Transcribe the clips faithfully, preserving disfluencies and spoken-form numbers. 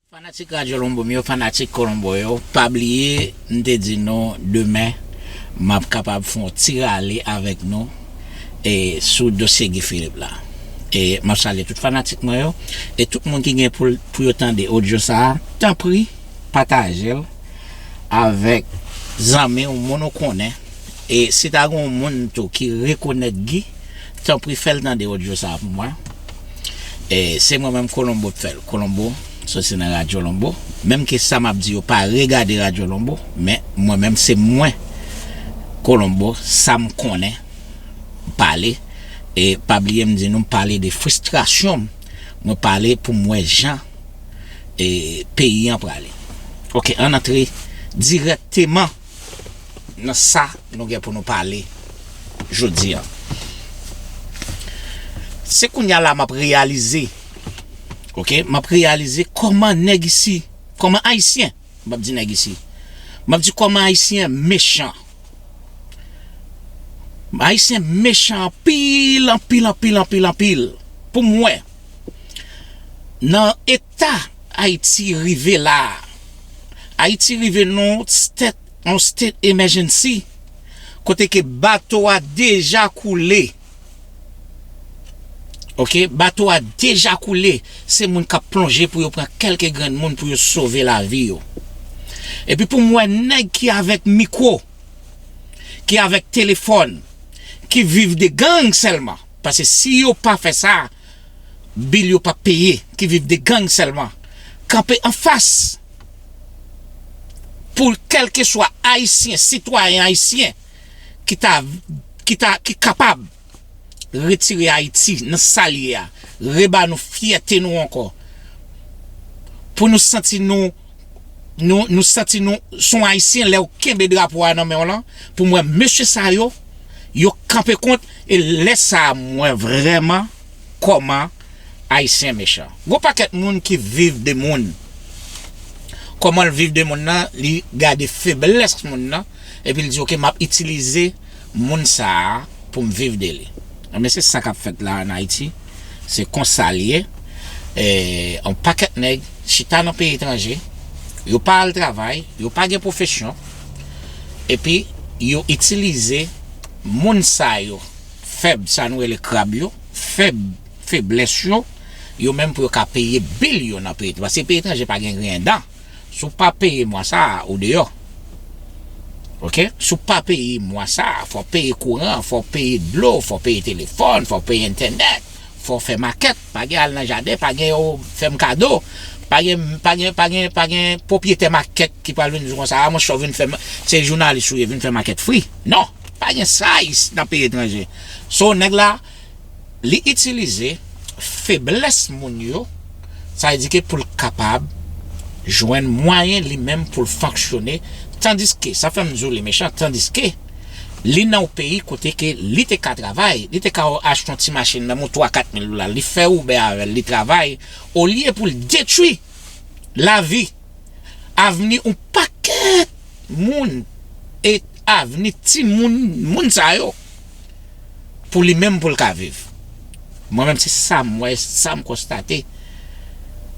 Fanatik Radyo Lonbo m yo, fanatik Kolonbo yo, pa bliye, m te di nou demen, m ap kapab fè yon ti rale avèk nou e sou dosye Guy Philippe la. E m ap salye tout fanatik mwen yo, e tout moun ki gen pou, pou yo tande odyo sa a, tanpri, pataje l avèk zanmi w, moun ou konnen. E si ta gen yon moun tou ki rekonèt Guy, tanpri fè l tande odyo sa a pou mwen. E se mwen menm Kolonbo k fè l. Kolonbo, soti nan Radyo Lonbo. Menm ke sa m ap di yo pa regade Radyo Lonbo, men mwen menm se mwen, Kolonbo, sa m konnen, m pale. E pa bliye m di nou, m pale de fristrasyon m. Mwen pale pou m wè jan e peyi an prale. Oke, ann antre dirèkteman nan sa nou gen pou nou pale jodi a. Se kounye a la m ap reyalize, oke, m ap reyalize kòman nèg isi, kòman Ayisyen, m p ap di nèg isi, m ap di kòman Ayisyen mechan. Ayisyen mechan anpil, anpil, anpil, anpil, anpil. Pou mwen, nan eta Ayiti rive la a, Ayiti rive nan yon state, yon state emergency, kote ke bato a deja koule. Oke, bato a deja koule. Se moun k ap plonje pou yo pran kèlke grenn moun pou yo sove lavi yo. Epi pou m wè nèg ki avèk mikwo, ki avèk telefòn, ki viv de gang sèlman. Paske si yo pa fè sa, bil yo p ap peye, ki viv de gang sèlman. Kanpe anfas pou kèlkeswa Ayisyen, sitwayen ayisyen, ki ta, ki ta, ki kapab retire Ayiti nan sa l ye a, reba nou fyète nou ankò, pou nou santi nou, nou, nou santi nou se yon Ayisyen lè w kenbe drapo a nan men w lan, pou m wè mesye sa yo, yo kanpe kont, e lè sa a m wè vrèman kòman Ayisyen mechan. Gon pakèt moun ki viv de moun. Kòman l viv de moun nan, li gade feblès moun nan, epi l di, "Oke, m ap itilize moun sa a pou m viv de li." Ebyen, se sa k ap fèt la ann Ayiti. Se konsa l ye. E, yon pakèt nèg chita nan peyi etranje, yo pa al travay, yo pa gen pwofesyon, epi yo itilize moun sa yo, fèb, sa nou rele krab yo, fèb, feblès yo, yo menm pou yo ka peye bil yo nan peyi etranje. Paske peyi etranje pa gen griyen dan. Si w pa peye mwa sa a, ou deyò. Oke? Si w pa peye mwa sa a, fò w peye kouran, fò w peye dlo, fò w peye telefòn, fò w peye entènèt, fò w fè makèt, pa gen al nan jaden, pa gen yo fè m kado, pa gen, pa gen, pa gen, pa gen pwopyetè makèt ki pral vin di w konsa, "A, monchè, w vin fè ma-, se jounalis ou ye, vin fè makèt fri." Non, pa gen sa isi nan peyi etranje. So, nèg la, li itilize feblès moun yo, sa vle di ke pou l kapab jwenn mwayen li menm pou l fonksyone, tandiske, sa fè m di w li mechan, tandiske li nan yon peyi kote ke li te ka travay, li te ka achte yon ti machin, menm yon twa kat mil dola, li fè Uber avè l, li travay, olye pou l detwi lavi, avni yon pakèt moun e avni timoun, moun sa yo, pou li menm pou l ka viv. Mwen menm se sa m wè, sa m konstate.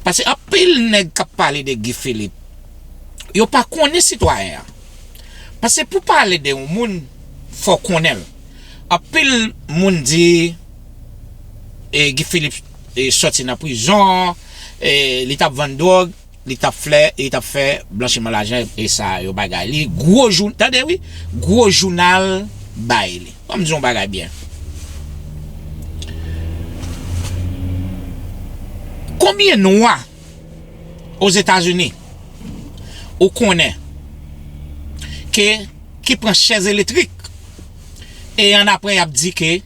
Paske anpil nèg k ap pale de Guy Philippe, yo pa konnen sitwayen an. Paske pou pale de yon moun, fò w konnen l. Anpil moun di, e, Guy Philippe, e, sòti nan prizon, e, li t ap vann dwòg, li t ap fè, li t ap fè blanchiman lajan e sa yo bagay. Li gwo jou, tande wi, gwo jounal bay li. Ban m di yon bagay byen. Konbyen nwa Ozetazini ou konnen ke, ki pran chèz elektrik e annapre y ap di ke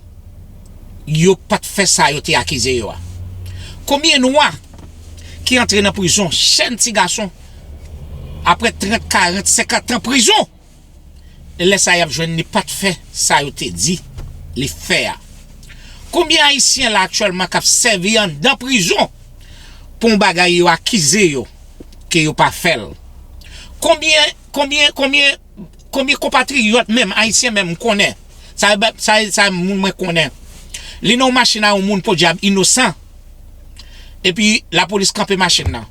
yo pa t fè sa yo te akize yo a? Konbyen nwa ki antre nan prizon, jèn ti gason, apre trant, karant, senkant an prizon? E lè sa y ap jwenn li pa t fè sa yo te di li fè a. Konbyen Ayisyen la aktyèlman k ap sèvi anndan prizon pou yon bagay yo akize yo ke yo pa fè l? Konbyen, konbyen, konbyen, konbyen konpatriyòt menm, Ayisyen menm, m konnen? Sa, sa, sa moun mwen konnen. Li nan yon machin a yon moun podyab inosan. Epi lapolis kanpe machin nan.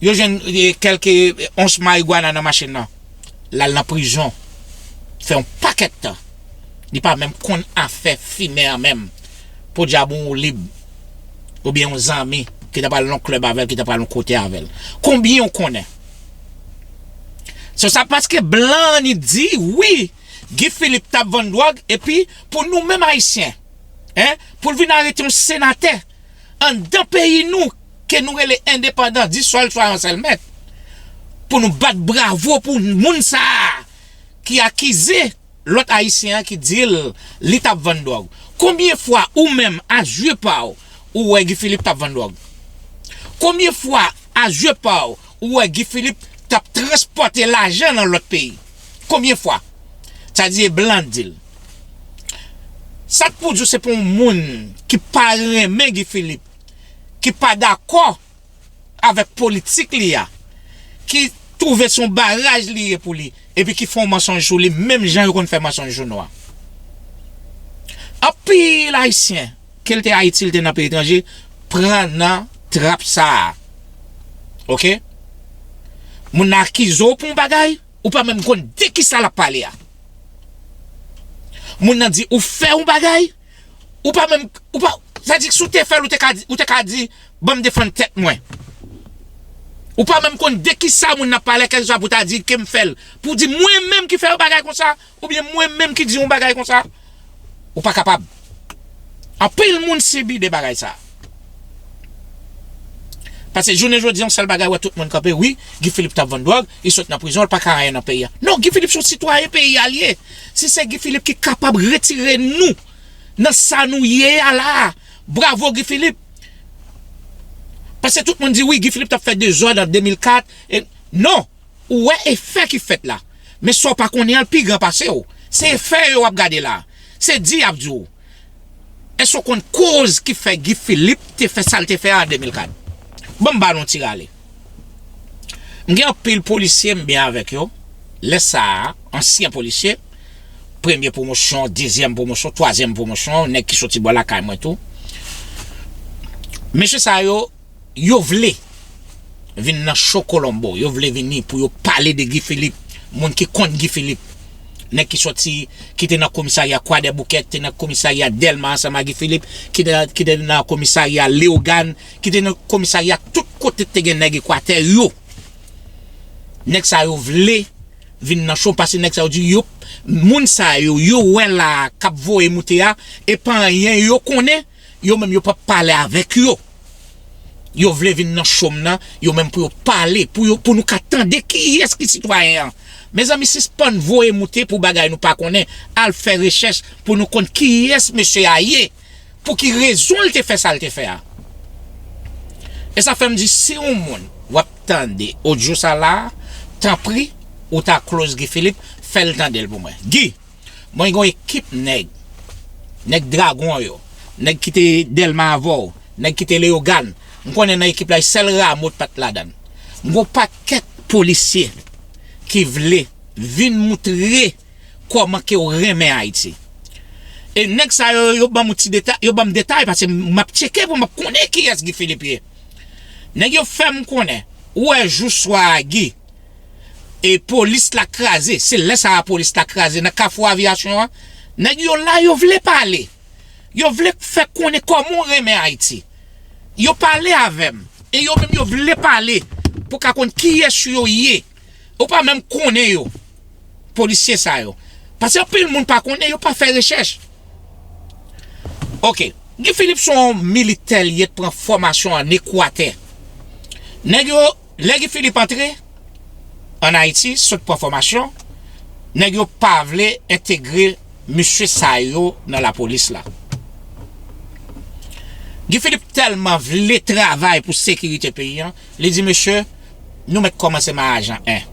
Yo jwenn, eh, kèlke, eh, ons marigwana nan machin nan. L al nan prizon. Fè yon pakèt tan. Li pa menm konn afè fimen an menm. Podyab yon woulib. Oubyen yon zanmi ki ta pral nan klèb avè l, ki ta pral yon kote avè l. Konbyen w konnen? Se sa paske blan an li di, wi, Guy Philippe t ap vann dwòg, epi pou nou menm Ayisyen, en, pou l vin arete yon senatè anndan peyi nou, ke nou rele endepandan, disòl swa yon sèl mèt, pou nou bat bravo pou moun sa a ki akize lòt Ayisyen an ki di l li t ap vann dwòg. Konbyen fwa ou menm, a zye pa w, ou wè Guy Philippe t ap vann dwòg? Konbyen fwa, a zye pa w, ou wè Guy Philippe t ap transpòte lajan nan lòt peyi? Konbyen fwa? Sa di e blan di l. Sa k pou di w se pou yon moun ki pa renmen Guy Philippe, ki pa dakò avèk politik li a, ki twouve se yon baraj li ye pou li, epi ki fè yon mansonj sou li, menm jan yo konn fè mansonj sou nou a. Anpil Ayisyen, ke l te Ayiti, l te nan peyi etranje, pran nan trap sa a. Oke? Moun nan akize w pou yon bagay, ou pa menm konn de kisa l ap pale a. Moun nan di ou fè yon bagay, ou pa menm, ou pa, sa di si w te fè l, ou te ka di, ou te ka di, ban m defann tèt mwen. Ou pa menm konn de kisa moun nan ap pale, kèlkeswa pou w ta di ke m fè l. Pou w di mwen menm ki fè yon bagay konsa, oubyen mwen menm ki di yon bagay konsa, ou pa kapab. Anpil moun sibi de bagay sa. Paske jounen jodi a, yon sèl bagay, wè tout moun kanpe, wi, Guy Philippe t ap vann dwòg, li sot nan prizon, li pa ka anyen nan peyi a. Non, Guy Philippe se yon sitwayen peyi a l ye. Si se Guy Philippe ki kapab retire nou nan sa nou ye a la, bravo Guy Philippe. Paske tout moun di, wi, Guy Philippe t ap fè dezòd an de mil kat, e, non, ou wè efè ki fèt la. Men sa w pa konnen an, l pi gran pase w. Se efè yo w ap gade la. Se di y ap di w. Èske w konn koz ki fè Guy Philippe te fè sa l te fè a an de mil kat? Ban m ba nou yon ti rale. M gen anpil polisye m byen avèk yo. Lè sa a, ansyen polisye, premye pwomosyon, dezyèm pwomosyon, twazyèm pwomosyon, nèg ki soti bò lakay mwen tou. Mesye sa yo, yo vle vin nan cho Kolonbo, yo vle vini pou yo pale de Guy Philippe, moun ki konn Guy Philippe. Nèg ki soti, ki te nan komisarya Kwadèboukè, ki te nan komisarya Dèlma ansanm ak Guy Philippe, ki te, ki te nan komisarya Leyogàn, ki te nan komisarya tout kote te gen nèg Ekwatè yo. Nèg sa yo vle vin nan cho, paske nèg sa yo di yo, moun sa yo, yo wè la k ap voye moute a, e pa anyen yo konnen, yo menm yo p ap pale avèk yo. Yo vle vin nan cho m nan, yo menm pou yo pale, pou yo, pou nou ka tande kiyès ki sitwayen an. Mezanmi, sispann voye moute pou bagay nou pa konnen. Al fè rechèch pou nou konn kiyès mesye a ye. Pou ki rezon l te fè sa l te fè a. E sa fè m di, si yon moun w ap tande odyo sa la, tanpri, ou ta close Guy Philippe, fè l tande l pou mwen. Guy, mwen gen yon ekip nèg, nèg Dragon yo, nèg ki te Dèlma avè w, nèg ki te Leyogàn. M konnen nan ekip la, sèl Rameau t pa t ladan l. M gen yon pakèt polisye ki vle vin moutre kòman ke w renmen Ayiti. E nèg sa yo, yo ban m ti detay, yo ban m detay, paske m ap tcheke pou m ap konnen kiyès Guy Philippe ye. Nèg yo fè m konnen, ou wè jou swa a Guy, e polis la kraze, se lè sa a polis la kraze nan Kafou Aviyasyon an, nèg yo la, yo vle pale. Yo vle fè konnen kòman w renmen Ayiti. Yo pale avè m, e yo menm yo vle pale pou ka konn kiyès yo ye. Ou pa menm konnen yo, polisye sa yo. Paske anpil moun pa konnen, yo pa fè rechèch. Oke, Guy Philippe se yon militè li ye, t pran fòmasyon ann Ekwatè. Nèg yo, lè Guy Philippe antre ann Ayiti, sot pran fòmasyon, nèg yo pa vle entegre mesye sa yo nan lapolis la. Guy Philippe tèlman vle travay pou sekirite peyi an, li di, mesye, nou mèt kòmanse ma ajan en.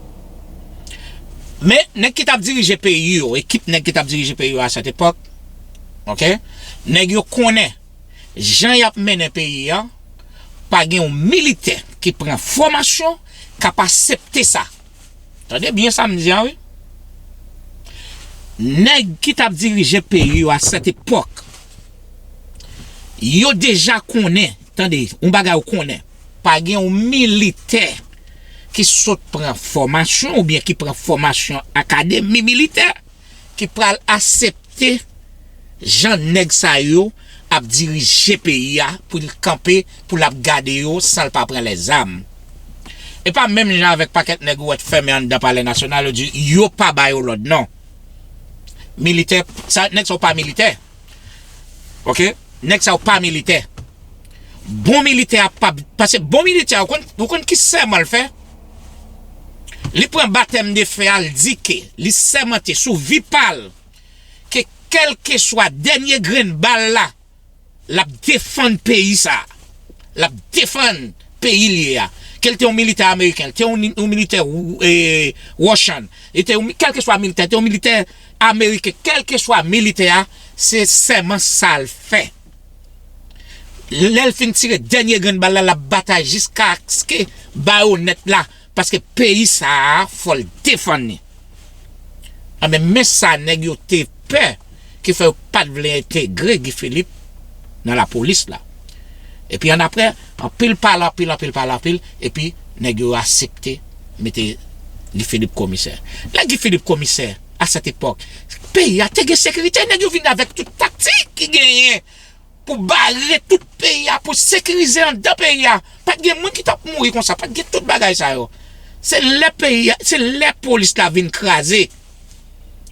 Men, nèg ki t ap dirije peyi yo, ekip nèg ki t ap dirije peyi yo a sèt epòk, oke, nèg yo konnen jan y ap mennen peyi an, pa gen yon militè ki pran fòmasyon k ap aksepte sa. Tande byen sa m di an, wi. Nèg ki t ap dirije peyi yo a sèt epòk, yo deja konnen, tande, yon bagay ou konnen, pa gen yon militè ki sot pran fòmasyon oubyen ki pran fòmasyon akademi militè, ki pral aksepte jan nèg sa yo ap dirije peyi a, pou l kanpe, pou l ap gade yo san l pa pran lèzam. E pa menm jan avèk pakèt nèg ou wè t fèmen anndan Palè Nasyonal, yo di yo pa ba yo lòd, non. Militè, sa, nèg sa yo pa militè. Oke? Nèg sa yo pa militè. Bon militè a pa, paske bon militè a, ou konn, ou konn ki sèman l fè? Li pran batèm de fè a, l di ke li sèmante sou vi pa l ke kèlkeswa dènye grenn bal la, l ap defann peyi sa a. L ap defann peyi l ye a. Ke l te yon militè ameriken, l te yon, yon militè, e, Russian, li te yon, kèlkeswa militè, te yon militè ameriken, kèlkeswa militè a, se sèman sa l fè. Lè l fin tire dènye grenn bal la, l ap batay jiskaske bayonèt la, paske peyi sa a, fò l defann li. Anben, men sa nèg yo te pè, ki fè yo pa t vle entegre Guy Philippe nan lapolis la. Epi annapre, anpil pale, anpil, anpil pale, anpil, epi nèg yo aksepte mete Guy Philippe komisè. Lè Guy Philippe komisè, à cette époque, peyi a te gen sekirite, nèg yo vin avèk tout taktik ki genyen pou bare tout peyi a, pou sekirize anndan peyi a. Pa t gen moun ki t ap mouri konsa, pa t gen tout bagay sa yo. Se lè peyi a, se lè polis la vin kraze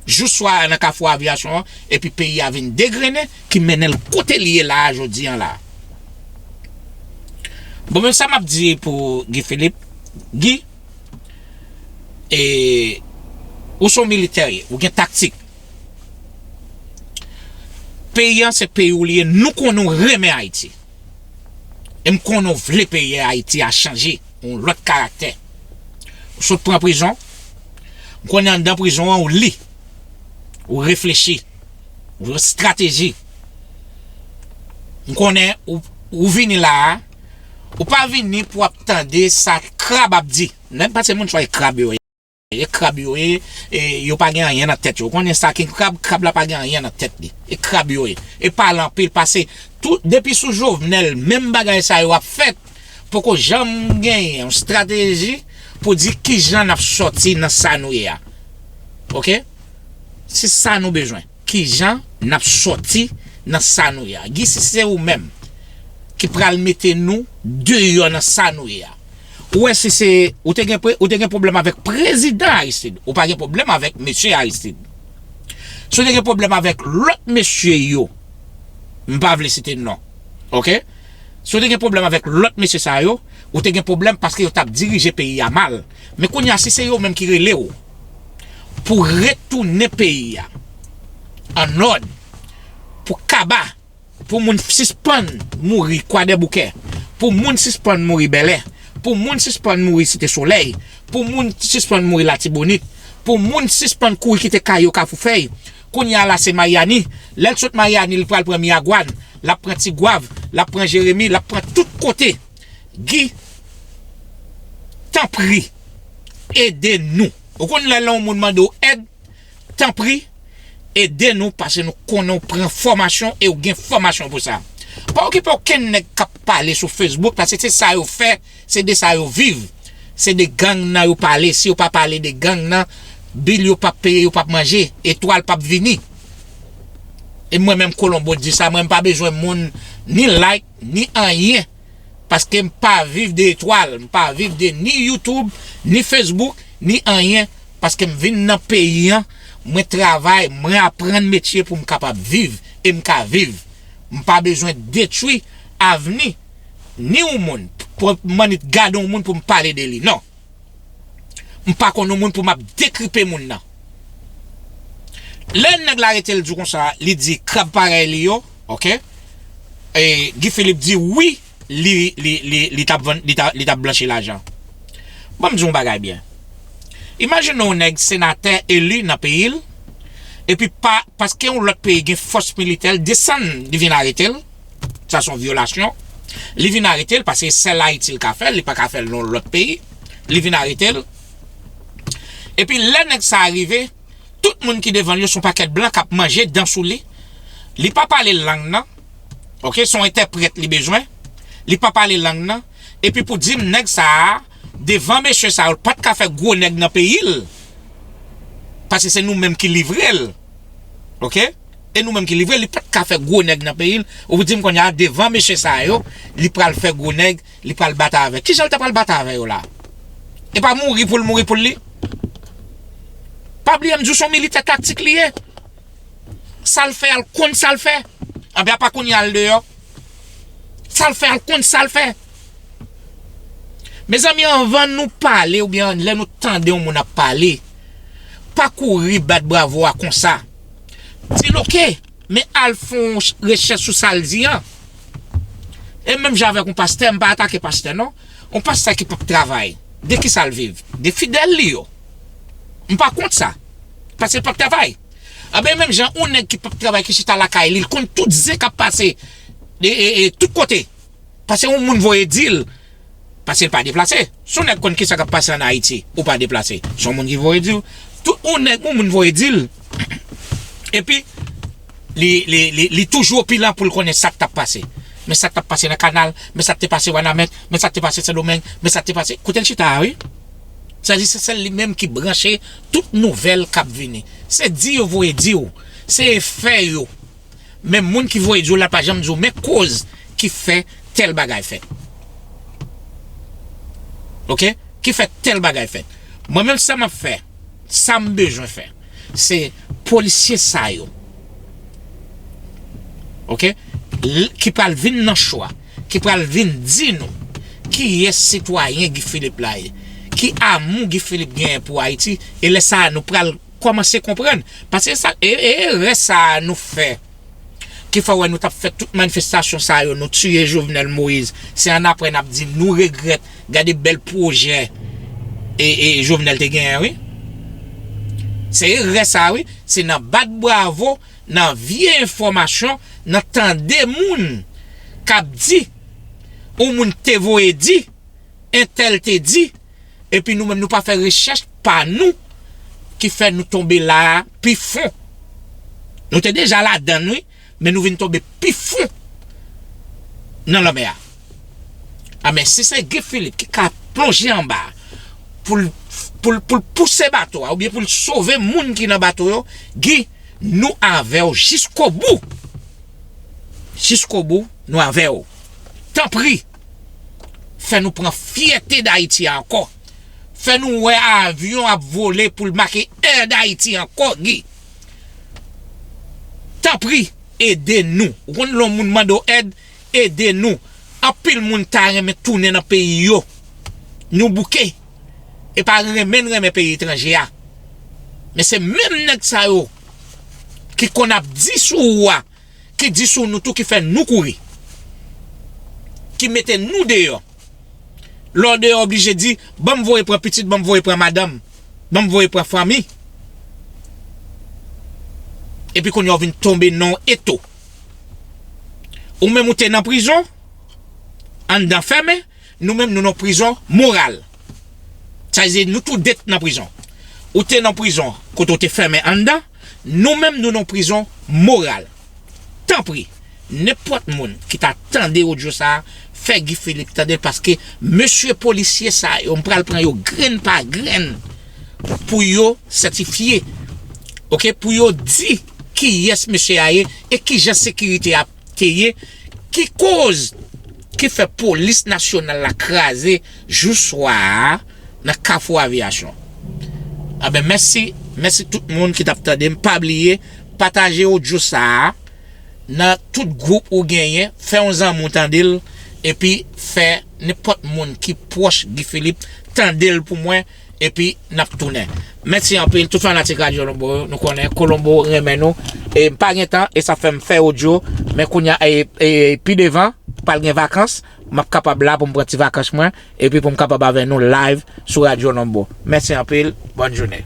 jou swa a nan Kafou Aviyasyon an, epi peyi a vin degrennen, ki mennen l kote l ye la a, jodi a la a. Bon, men sa m ap di pou Guy Philippe, Guy, e, ou se yon militè, ou gen taktik. Peyi an se peyi w li ye, nou konnen w renmen Ayiti. E m konnen w vle peyi Ayiti a chanje, yon lòt karaktè. Ou sot pran prizon, m konnen anndan prizon an ou li, ou reflechi, ou estrateji. M konnen ou, ou vini la a, ou pa vini pou ap tande sa krab ap di. Menm pa se moun sa yo e krab yo ye. E krab yo ye, e yo pa gen anyen nan tèt yo. Ou konnen sa ki krab, krab la pa gen anyen nan tèt li. E krab yo ye. E pale anpil pase tout, depi sou Jovenel, menm bagay sa yo ap fèt. Poko janm genyen yon estrateji pou di kijan n ap sòti nan sa nou ye a. Oke? Se sa nou bezwen. Kijan n ap sòti nan sa nou ye a. Guy, si se ou menm ki pral mete nou deyò nan sa nou ye a. Ou wè, si se, ou te gen pre-, ou te gen pwoblèm avèk prezidan Aristide, ou pa gen pwoblèm avèk mesye Aristide. Si w te gen pwoblèm avèk lòt mesye yo, m pa vle site non. Oke? Si w te gen pwoblèm avèk lòt mesye sa yo, ou te gen pwoblèm paske yo t ap dirije peyi a mal. Men kounye a, si se yo menm ki rele w pou retounen peyi a an òd, pou kaba, pou moun sispann mouri Kwadèboukè, pou moun sispann mouri Bèlè, pou moun sispann mouri Site Solèy, pou moun sispann mouri Latibonit, pou moun sispann kouri kite kay yo Kafou Fèy. Kounye a la se Maryani. Lè l sot Maryani, li pral pran Miragwàn, l ap pran Tigwav, l ap pran Jeremi, l ap pran tout kote. Guy, tanpri, ede nou. Ou konn lè yon moun mande w èd, tanpri, ede nou, paske nou konnen w pran fòmasyon e w gen fòmasyon pou sa. Pa okipe okenn nèg k ap pale sou Facebook, paske se sa yo fè, se de sa yo viv. Se de gang nan yo pale. Si yo pa pale de gang nan, bil yo p ap peye, yo p ap manje, etwal p ap vini. E mwen menm Kolonbo di sa, mwen m pa bezwen moun ni like, ni anyen. Paske m pa viv de etwal, m pa viv de ni YouTube, ni Facebook, ni anyen. Paske m vin nan peyi an, mwen travay, mwen aprann metye pou m kapab viv, e m ka viv. M pa bezwen detwi avni ni yon moun, pou m annik gade yon moun pou m pale de li. Non. M pa konn yon moun pou m ap dekripe moun nan. Lè nèg la rete l di w konsa, li di krab parèy li yo, oke? E Guy Philippe di wi, li, li, li, li t ap vann, li t ap, li t ap blanchi lajan. Ban m di w yon bagay byen. Imajine yon nèg senatè eli nan peyi l, epi pa, paske yon lòt peyi gen fòs militè, l desann, li vin arete l. Sa se yon vyolasyon. Li vin arete l, paske sèl Ayiti l ka fè l, li pa ka fè l nan yon lòt peyi. Li vin arete l. Epi lè nèg sa a rive, tout moun ki devan l yo se yon pakèt blan k ap manje dan sou li. Li pa pale lang nan. Oke, se yon entèprèt li bezwen. Li pa pale lang nan. Epi pou di m nèg sa a, devan mesye sa yo, l pa t ka fè gwo nèg nan peyi l. Paske se nou menm ki livre l. Oke? E nou menm ki livre l, li pa t ka fè gwo nèg nan peyi l. Ou di m kounye a, devan mesye sa yo, li pral fè gwo nèg, li pral batay avè. Kijan l ta pral batay avè yo la? E pa mouri pou l mouri pou li? Pa bliye m di w se yon militè taktik li ye. Sa l fè a, l konn sa l fè. Anben, apa kounye a l deyò. Sa l fè a, l konn sa l fè. Mezanmi, anvan nou pale oubyen lè nou tande yon moun ap pale, pa kouri bat bravo a konsa. Di l, oke, men al fè yon rechèch sou sa l di an. E menm jan avèk yon pastè, m pa atake pastè non. Yon pastè ki p ap travay, de ki sa l viv? De fidèl li yo. M pa kont sa. Paske l p ap travay. Anben, menm jan yon nèg ki p ap travay, ki chita lakay li, l konn tout zen k ap pase e, e, e, tout kote. Paske yon moun voye di l. Paske l pa deplase. Si yon nèg konn ki sa k ap pase ann Ayiti, ou pa deplase. Se yon moun ki voye di w. Tout yon nèg, yon moun voye di l. Epi, li, li, li, li toujou opilan pou l konnen sa k t ap pase. Men sa k t ap pase nan kanal, men sa k te pase Wanament, men sa k te pase Sendomeng, men sa k te pase. Kote l chita a, wi. Sa di se sèl li menm ki branche tout nouvèl k ap vini. Se di yo voye di w. Se efè yo. Men moun ki voye di w la pa janm di w men koz ki fè tèl bagay fèt. Oke? Ki fè tèl bagay fèt. Mwen menm sa m ap fè, sa m bezwen fè, se polisye sa yo. Oke? L-, ki pral vin nan cho a, ki pral vin di nou kiyès sitwayen Guy Philippe la ye, ki amou Guy Philippe genyen pou Ayiti, e lè sa a nou pral kòmanse konprann. Paske sa, e, e erè sa a nou fè, ki fè w wè nou t ap fè tout manifestasyon sa yo, nou tiye Jovenel Moïse. Se annapre n ap di nou regrèt, gade bèl pwojè e, e Jovenel te genyen, wi. Se erè sa, wi. Se nan bat bravo, nan vye enfòmasyon, nan tande moun k ap di, yon moun te voye di, entèl te di, epi nou menm nou pa fè rechèch pa nou, ki fè nou tonbe la a pi fon. Nou te deja ladann, wi, men nou vin tonbe pi fon nan lanmè a. A, men si se Guy Philippe ki ka plonje anba a pou l, pou l, pou l pouse bato a, oubyen pou l sove moun ki nan bato yo, Guy, nou avè w jiskobou. Jiskobou, nou avè w. Tanpri, fè nou pran fyète Dayiti a ankò. Fè nou wè avyon ap vole pou l make Air Dayiti ankò, Guy. Tanpri, ede nou. Ou konn lè yon moun mande w èd, ede nou. Anpil moun ta renmen tounen nan peyi yo. Nou bouke. E pa renmen n renmen peyi etranje a. Men se menm nèg sa yo ki konn ap di sou ou a, ki di sou nou tou, ki fè nou kouri, ki mete nou deyò. Lè w deyò, oblije di, ban m voye pran pitit, ban m voye pran madanm, ban m voye pran fanmi. Epi kounye a w vin tonbe nan yon eto. Ou menm ou te nan prizon, anndan fèmen, nou menm nou nan prizon moral. Sa vle di nou tou de t nan prizon. Ou te nan prizon kote w te fèmen anndan, nou menm nou nan prizon moral. Tanpri, nenpòt moun ki ta tande odyo sa a, fè Guy Philippe tande l, paske mesye polisye sa yo, m pral pran yo grenn pa grenn pou yo sètifye, oke, pou yo di kiyès mesye a ye e kijan sekirite a te ye, ki koz ki fè polis nasyonal la kraze jou swa a nan Kafou Aviyasyon. Anben, mèsi, mèsi tout moun ki t ap tande m. Pa bliye, pataje odyo sa a nan tout gwoup ou genyen, fè yon zanmi w tande l, epi fè nenpòt moun ki pwòch Guy Philippe tande l pou mwen, epi n ap tounen. Mèsi anpil, tout fanatik Radyo Lonbo yo, nou konnen Kolonbo renmen nou. E m pa gen tan, e sa fè m fè odyo, men kounye a, e, e, pi devan, pral gen vakans, m ap kapab la pou m pran ti vakans mwen, epi pou m kapab avè nou live sou Radyo Lonbo. Mèsi anpil, bòn jounen.